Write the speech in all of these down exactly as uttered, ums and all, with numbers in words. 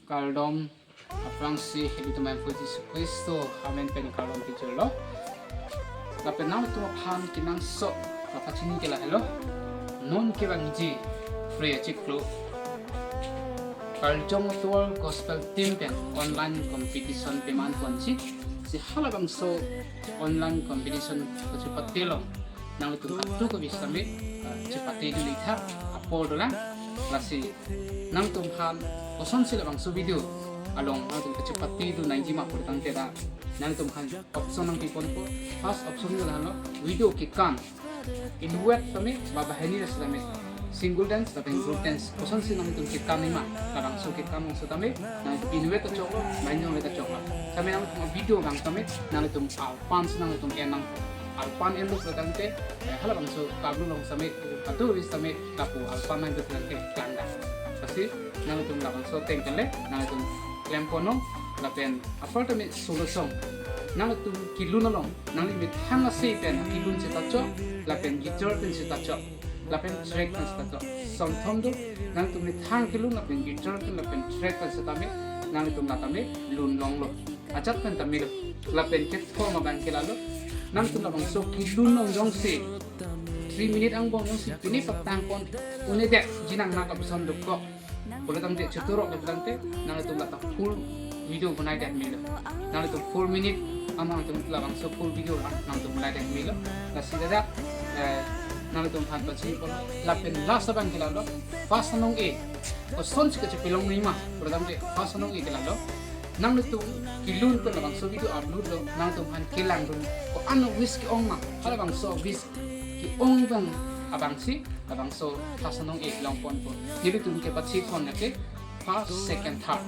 Kardom, aphrangsi hedi teman pu Jisu Kristo amen pen kardom pijirlo. Lapen nangtum aphan kenangsot kapachini ke lahelo. Non kevangji Phre achiklo Karjong Atovar Gospel Team pen online competition peman ponsi, si halabangso online competition kachepate along nanglitum kadokave sitame, eh, chepate dun-ik tha, apor dolang. Lasi nangtum aphan kosonsi labangso video along nangtum kachepate dun nangji ma pulotangte dak nangtum aphan option nangpiponpo. First option ke lahelo, video kekan inutvet tame ba banghini ra sitame, single dance lapen group dance, kosonsi nangtum kekan nangji ma, labangso kekan along sitame nang inutvet ta choklo, banghini along ta choklo. Tame nangtum video abang tame nangtum alpan si nangtum en nang, alpan enlo pulotangte, eh, halabangso kablu along sitame, atu ris sitame lapu alpan nangtum nangke klangdak. Lasi nangtum labangso ateng kele nangtum klem ponnon. Lapen apor tame solo song, nangtum kelun along nangli methang ase pen kelun seta chok, lapen guitar pen seta chok, lapen track pen seta chok. Songthom do, nangtum methang kelun lapen guitar pen lapen track pen sitame nangtum latame lun longlo. Ajat pen tame lo. Lapen kethom abang ke lahelo, nangtum labangso kelun along jongsi three minute angbong jongsi pine patang pon un-edetji nang, nang option dokok pulotangte, choturok pulotangte, nangtum lata full video bonai det melo. Nangtum four minute ama nangtum labangso full video nangtum bonai det melo. Lasi ladak, eh, nangtum aphan pachini pon. Lapen last abang ke lahelo, first anong-e kosonsi kachepelong nangji ma pulotangte, first anong-e ke lahelo, nangtum kelun pen labangso video upload lo, nangtum aphan kelang dun, ko-an wish ke-ong ma, halabangso wish ke-ong abang abangsi labangso first anong-e long ponpo. Nelitum kepachini pon ke first, second, third.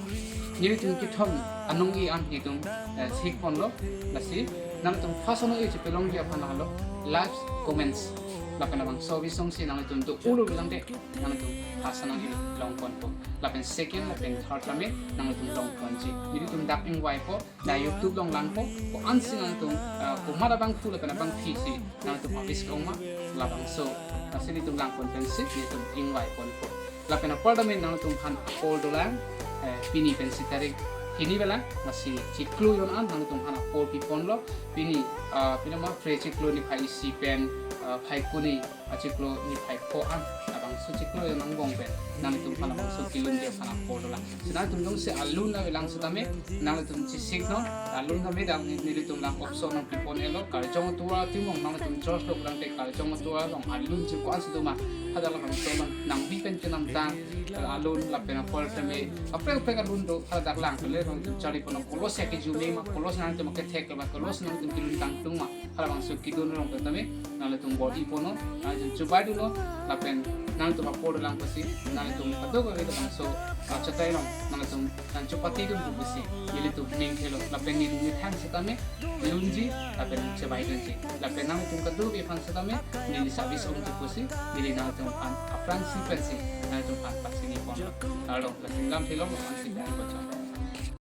Nelitum kethom anong-e an nelitum, eh, chini ponlo. Lasi nangtum first anong-e chepelongji aphan lahelo, likes, comments, lapen labangso bisong si nangtum do-o lo pulotangte nangtum first anong-e long ponpo. Lapen second lapen third tame nangtum long ponji. Nelitum dak ingvaipo, dak YouTube along langpo, ko-ansi nangtum, eh, komat abangphu lapen abangpi si nangtum a-wish ke-ong ma, labangso. Lasi nelitum lang pon pensi nelitum ingvai ponpo. Lapen apor tame nangtum aphan apor dolang, eh, pini pensi tarik hini bela, lasi chiklo jon an nangtum aphan apor piponlo. Pini, ah, pini ma Phre chiklo niphai isi pen, ah, Phaikuni achiklo niphai pho an, labangso chiklo jon angbong pen nangtum aphan labangso kelunji aphan apor dolang. Si nangtum jongsi alun avelang sitame nangtum chesik non, alun tame dak ne-, nelitum lang option nangpipon-elo, Karjong Atovar Team along nangtum church lo pulotangte Karjong Atovar along alunji ko-ansi do ma, hadak labangso along nangbi pen kenamtang alun lapen apor tame kaprek kaprek alun do, hadak lang kele nangtum charli ponnon, kolos ya kejume ma, kolos nangtum kethek ma, kolos nangtum kelun tangtung ma, halabangso kelun along pen tame nanglitum bor-i ponnon, nanglitum chubai dunnon, lapen nangtum apor dolang pusi, nanglitum kadokave labangso, ah, chetai along nangtum nangchepate dun pu pusi nelitum ning thelo. Lapen neli methang sitame lunji lapen chebai dunji. Lapen nangtum kadokave aphan sitame neli service ongji pusi neli nangtum aphan aphrangsi pensi nangtum aphan pachini ponlo. Kardom, lasi lam thelo, aphrangsi pen bocor.